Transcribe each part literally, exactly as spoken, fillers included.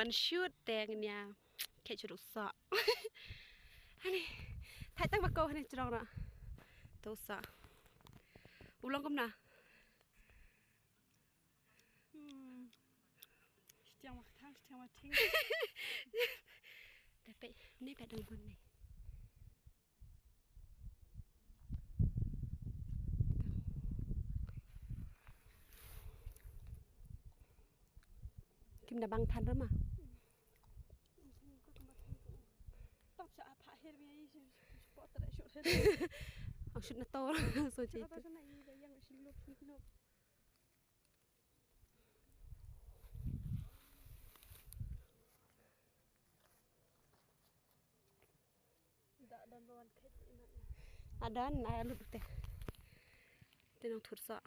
Shoot te ngin ïa khet shuh u soh. Hani. Thait tang ba ko hani jrong na. To u soh. U long kumno? Hmm. Shtiang ma kthang, shtiang ma thing. Te peit, ne peit dang bun ne. Kim da bang than rama. Ang shoot na to. So, Adan, ai lut te. Te nang thut sa.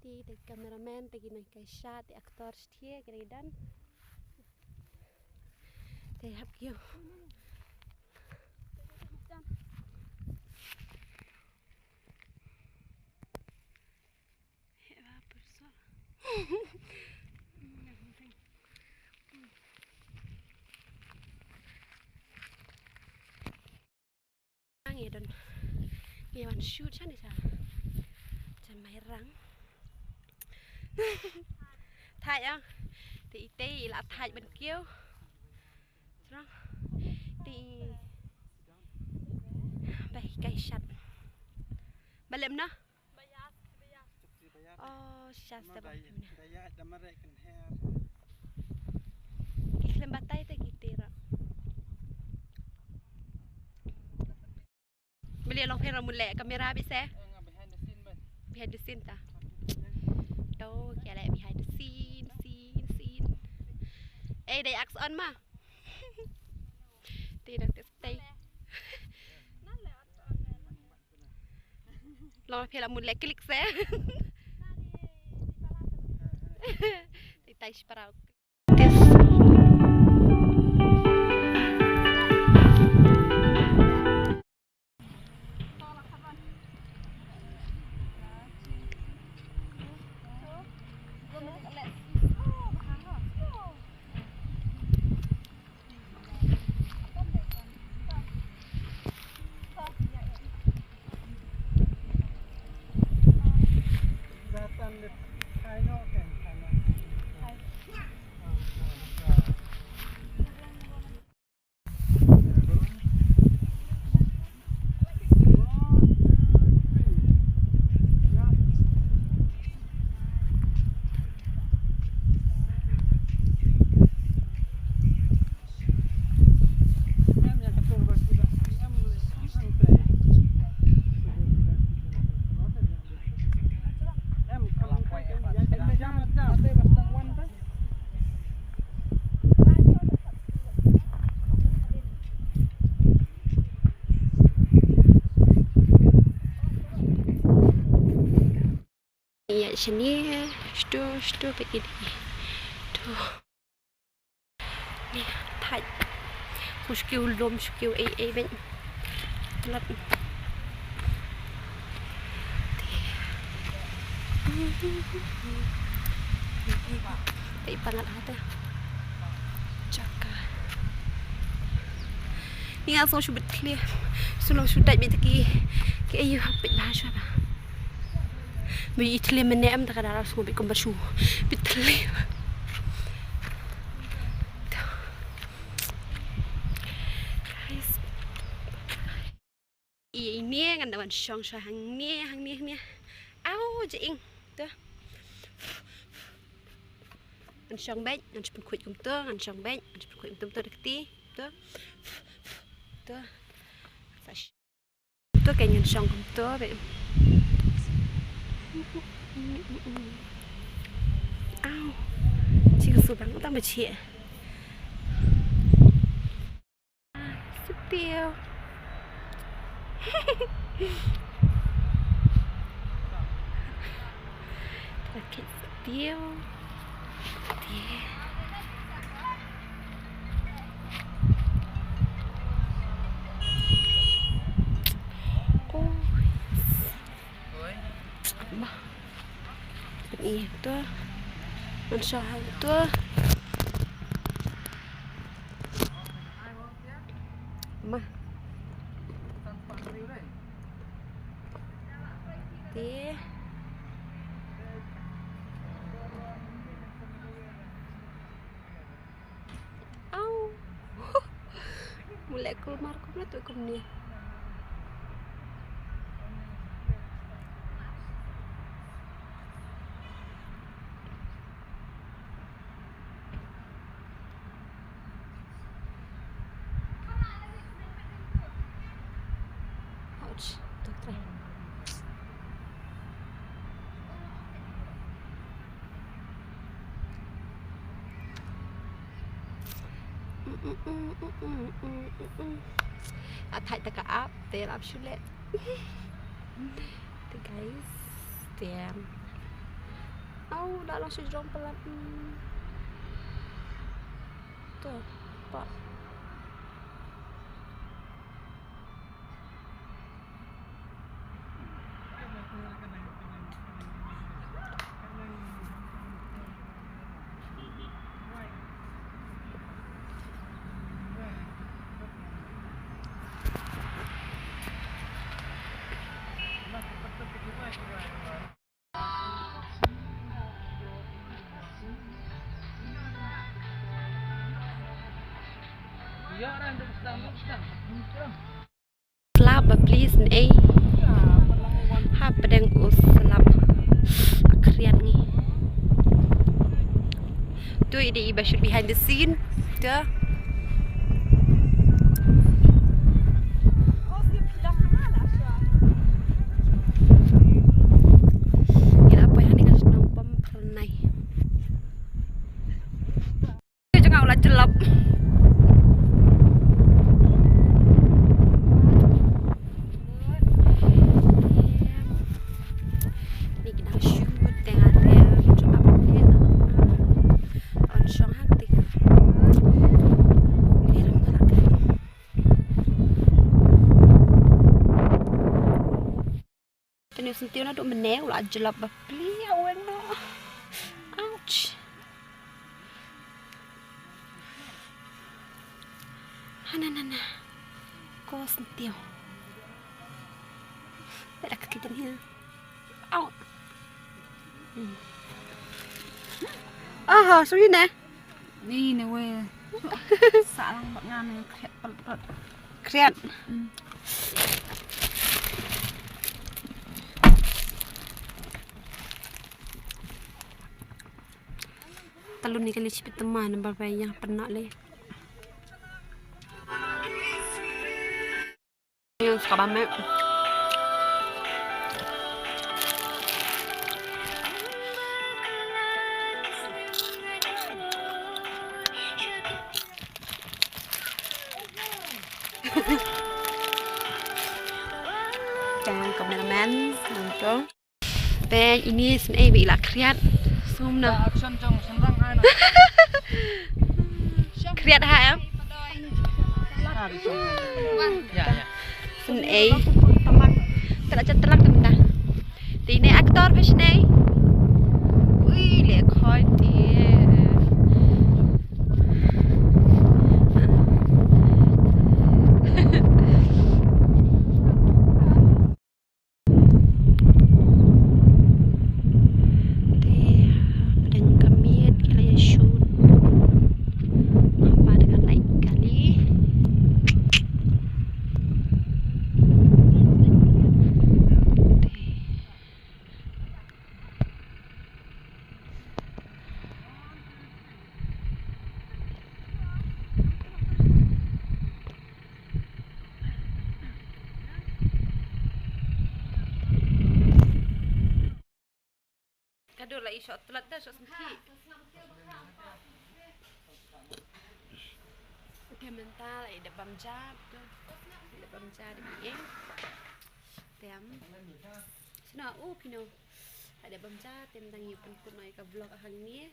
Te, te cameraman, te ki nang kai shot, te actor, shthie, ki dang dan. Te hap kiew. Ngi don. Ngi wan shoot shane sha. Jan mai rang. Thait ah. Te ite i la thait ban kiew. Jrong. Te i. Bai kai shot. Ba lem na. Oh, sha step. Ki khlem batai te ki tira. Beli long pher mun le kamera bise. Behind the scene ta. To, ki le behind the scene, scene, scene. Eh, dei action ma. Ti dang te stay. Long pher mun le klik se. Ti tai sparau. Ïa shane, shto, shto, peit kine. To. Ni, thait. Shu kiew lum, shu kiew ei, ei, beit. Tlat. Te i pangat hate. Jaka. Ni nga sngewsih bit thli. Sngewsih dait bit ki. Ki ayu hap bit bha shuwa ba. Bit thli mene em ta ka dara sngewsih bit kumba shu. Bit thli. Guys. Ïa ine ngan da wan shong sha hangne, hangne, hangne. Au, jing. To. Ngan shong beit, ngan shu pynkhuid kumto, ngan shong beit, ngan shu pynkhuid kumto da kti. To. To. Sa sh-, to ka ngan shong kumto beit. Au. Chi ka subang tang ba chi. Still. Okay, still. Still. Oh, yes. Bah. Ni tu. Ngan shong hangto. Ma. Te. Au. Mula kulmar kumne tu kumne. Ouch. Doktor. Athai taka ap, te lap shulet. Te guys, te. Au, da long shu jrong palat. Hmm. To, pa. Slap ba please ne. Hapdeng u slap. Akrian ngi. Tu i dei i ba shoot behind the scene. Tu. Ngi la poi hangne ka shnong Pamphylnai. Jong nga u la jyllop. Ni ki dang shoot te nga te jong nga pynleh. Yn shong hangtei. Kane u syntiew naduh mynne u la jyllop bapli, ha weng noh. Ouch. Hana nana. Ko syntiew. Bad ka kit hi. Au. Hmm. Aha, sui ne. Ni ne wei. Sa lang bad nga ne khriat pal pal. Khriat. Hmm. Talun ni kali chipit tema nambar bai yang pernah le. Yang suka banget. Tang kameraman nonton. Peit ini sngewbha ïa la khriat. Sngewbha. Khriat ha em. Sngewbha. Tela jan telak tenda. Te ini aktor phi sngewbha. Ui le khoi te. Te, pdeng ka miet ki la ïa shoot. Haba da ka light kali. Te. Ka dur la i shoh tlat da shoh sngki. Te mynta la i da bam ja tu. Da bam ja da bi e. Tem. Sna u pino. Ada bam ja tem dang yu pynkut noi ka vlog hangne.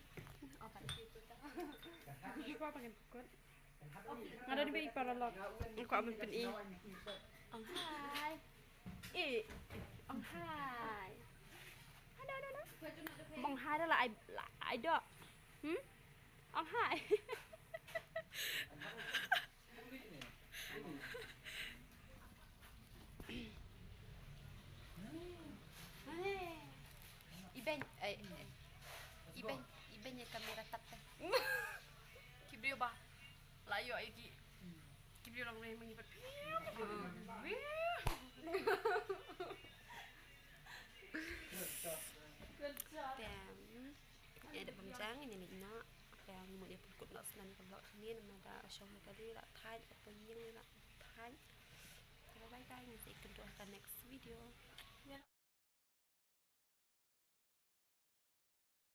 Yu pa pakai pynkut. Nga da dei ba i paralok. Nga kwah ban pyni. Ong hai. Eh, ong hai. Hado, hado, hado. Ong hai da la ai, la ai dok. Hmm? Ong hai. Iben, eh, eh. Iben, iben ïa kamera tap te. Ki briew ba la ïoh ïa ki. Ki briew long reng ma ngi pat. Good job. Te, eh, da pam jang ïa ngi leit noh. Te ngi mut ïa pynkut noh shuwa ïa ka vlog hangne namar da shong ha kali la thait, ka pynïeng la thait. Te bye bye guys, ngin sa ïakynduh ha ka next video.